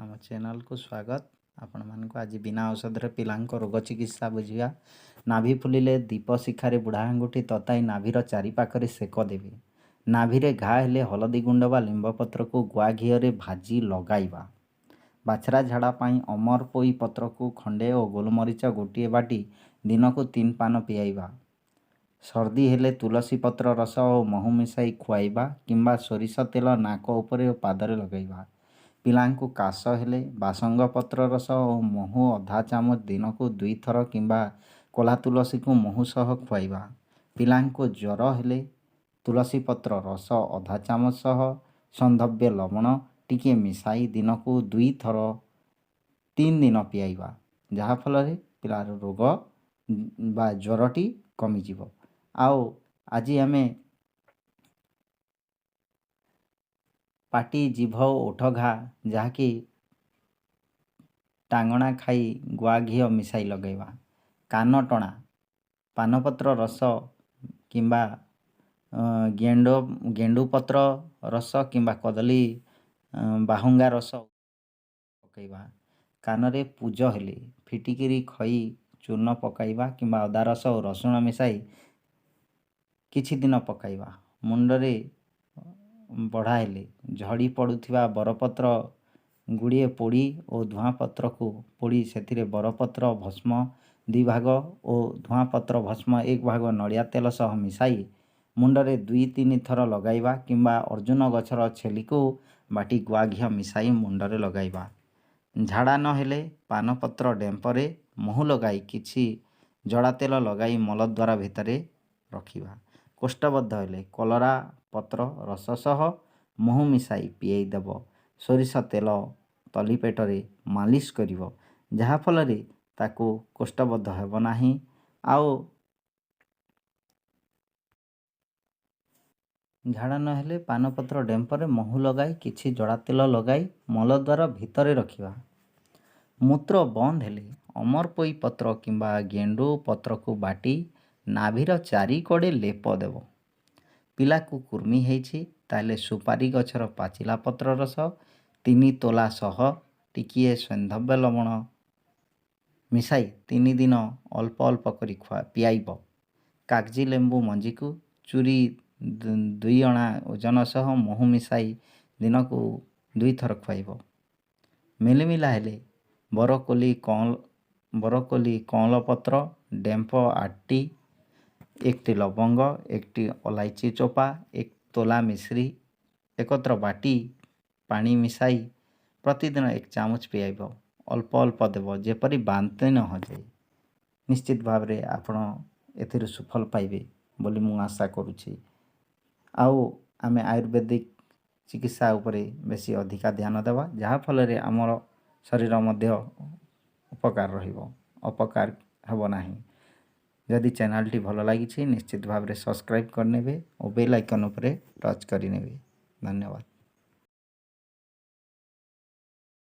ଆମ ଚ୍ୟାନେଲକୁ ସ୍ୱାଗତ ଆପଣମାନଙ୍କୁ। ଆଜି ବିନା ଔଷଧରେ ପିଲାଙ୍କ ରୋଗ ଚିକିତ୍ସା ବୁଝିବା। ନାଭି ଫୁଲିଲେ ଦୀପ ଶିଖାରେ ବୁଢ଼ା ଆଙ୍ଗୁଠି ତତାଇ ନାଭିର ଚାରିପାଖରେ ସେକ ଦେବେ। ନାଭିରେ ଘା ହେଲେ ହଳଦୀ ଗୁଣ୍ଡ ବା ଲିମ୍ବ ପତ୍ରକୁ ଗୁଆ ଘିଅରେ ଭାଜି ଲଗାଇବା। ବାଛରା ଝାଡ଼ା ପାଇଁ ଅମରପୋଇ ପତ୍ରକୁ ଖଣ୍ଡେ ଓ ଗୋଲମରିଚ ଗୋଟିଏ ବାଟି ଦିନକୁ 3 ପାନ ପିଆଇବା। ସର୍ଦ୍ଦି ହେଲେ ତୁଳସୀ ପତ୍ର ରସ ଓ ମହୁ ମିଶାଇ ଖୁଆଇବା କିମ୍ବା ସୋରିଷ ତେଲ ନାକ ଉପରେ ଓ ପାଦରେ ଲଗାଇବା। ପିଲାଙ୍କୁ କାଶ ହେଲେ ବାସଙ୍ଗ ପତ୍ର ରସ ଓ ମହୁ ଅଧା ଚାମଚ ଦିନକୁ 2 ଥର କିମ୍ବା କଳା ତୁଳସୀକୁ ମହୁ ସହ ଖୁଆଇବା। ପିଲାଙ୍କୁ ଜ୍ୱର ହେଲେ ତୁଳସୀ ପତ୍ର ରସ ଅଧା ଚାମଚ ସହ ସୈନ୍ଧବ ଲବଣ ଟିକିଏ ମିଶାଇ ଦିନକୁ 2 ଥର 3 ଦିନ ପିଆଇବା, ଯାହାଫଳରେ ପିଲାର ରୋଗ ବା ଜ୍ୱରଟି କମିଯିବ। ଆଉ ଆଜି ଆମେ ପାଟି, ଜିଭ ଓ ଓଠ ଘା, ଯାହାକି ଟାଙ୍ଗଣା ଖାଇ ଗୁଆ ଘିଅ ମିଶାଇ ଲଗାଇବା। କାନ ଟଣା, ପାନପତ୍ର ରସ କିମ୍ବା ଗେଣ୍ଡୁ ପତ୍ର ରସ କିମ୍ବା କଦଳୀ ବାହୁଙ୍ଗା ରସ ପକାଇବା। କାନରେ ପୂଜ ହେଲେ ଫିଟିକିରି ଖଇ ଚୂର୍ଣ୍ଣ ପକାଇବା କିମ୍ବା ଅଦା ରସ ଓ ରସୁଣ ମିଶାଇ କିଛି ଦିନ ପକାଇବା। ମୁଣ୍ଡରେ ବଢ଼ା ହେଲେ ଝଡ଼ି ପଡ଼ୁଥିବା ବରପତ୍ର ଗୁଡ଼ିଏ ପୋଡ଼ି ଓ ଧୂଆଁ ପତ୍ରକୁ ପୋଡ଼ି ସେଥିରେ ବରପତ୍ର ଭସ୍ମ 2 ଭାଗ ଓ ଧୂଆଁ ପତ୍ର ଭସ୍ମ 1 ଭାଗ ନଡ଼ିଆ ତେଲ ସହ ମିଶାଇ ମୁଣ୍ଡରେ 2-3 ଥର ଲଗାଇବା କିମ୍ବା ଅର୍ଜୁନ ଗଛର ଛେଲିକୁ ବାଟି ଗୁଆ ଘିଅ ମିଶାଇ ମୁଣ୍ଡରେ ଲଗାଇବା। ଝାଡ଼ା ନହେଲେ ପାନପତ୍ର ଡେମ୍ପରେ ମହୁ ଲଗାଇ, କିଛି ଜଡ଼ା ତେଲ ଲଗାଇ ମଳଦ୍ୱାର ଭିତରେ ରଖିବା। କୋଷ୍ଠବଦ୍ଧ ହେଲେ କଲରା ପତ୍ର ରସ ସହ ମହୁ ମିଶାଇ ପିଆଇ ଦେବ। ସୋରିଷ ତେଲ ତଳି ପେଟରେ ମାଲିସ କରିବ, ଯାହାଫଳରେ ତାକୁ କୋଷ୍ଠବଦ୍ଧ ହେବ ନାହିଁ। ଆଉ ଝାଡ଼ା ନହେଲେ ପାନପତ୍ର ଡେମ୍ପରେ ମହୁ ଲଗାଇ, କିଛି ଜଡ଼ା ତେଲ ଲଗାଇ ମଳଦ୍ୱାର ଭିତରେ ରଖିବା। ମୂତ୍ର ବନ୍ଦ ହେଲେ ଅମରପୋଇ ପତ୍ର କିମ୍ବା ଗେଣ୍ଡୁ ପତ୍ରକୁ ବାଟି ନାଭିର ଚାରିକଡ଼େ ଲେପ ଦେବ। ପିଲାକୁ କୁର୍ମି ହେଇଛି, ତାହେଲେ ସୁପାରି ଗଛର ପାଚିଲା ପତ୍ର ରସ 3 ତୋଲା ସହ ଟିକିଏ ସୈନ୍ଧବ ଲବଣ ମିଶାଇ 3 ଦିନ ଅଳ୍ପ ଅଳ୍ପ କରି ଖୁଆ ପିଆଇବ। କାଗଜି ଲେମ୍ବୁ ମଞ୍ଜିକୁ ଚୁରି 2 ଅଣା ଓଜନ ସହ ମହୁ ମିଶାଇ ଦିନକୁ 2 ଥର ଖୁଆଇବ। ମିଳିମିଳା ହେଲେ ବରକୋଳି କଅଁଳ ପତ୍ର ଡେମ୍ପ 8ଟି, 1ଟି ଲବଙ୍ଗ, 1ଟି ଅଲାଇଚି ଚୋପା, 1 ତୋଲା ମିଶ୍ରି ଏକତ୍ର ବାଟି ପାଣି ମିଶାଇ ପ୍ରତିଦିନ 1 ଚାମଚ ପିଆଇବ। ଅଳ୍ପ ଅଳ୍ପ ଦେବ, ଯେପରି ବାନ୍ତି ନ ହୋଇଯାଏ। ନିଶ୍ଚିତ ଭାବରେ ଆପଣ ଏଥିରୁ ସୁଫଳ ପାଇବେ ବୋଲି ମୁଁ ଆଶା କରୁଛି। ଆଉ ଆମେ ଆୟୁର୍ବେଦିକ ଚିକିତ୍ସା ଉପରେ ବେଶୀ ଅଧିକା ଧ୍ୟାନ ଦେବା, ଯାହାଫଳରେ ଆମର ଶରୀର ମଧ୍ୟ ଉପକାର ରହିବ, ଅପକାର ହେବ ନାହିଁ। ଯଦି ଚ୍ୟାନେଲଟି ଭଲ ଲାଗିଛି, ନିଶ୍ଚିତ ଭାବରେ ସବସ୍କ୍ରାଇବ୍ କରିନେବେ ଓ ବେଲ୍ ଆଇକନ୍ ଉପରେ ଟଚ୍ କରିନେବେ। ଧନ୍ୟବାଦ।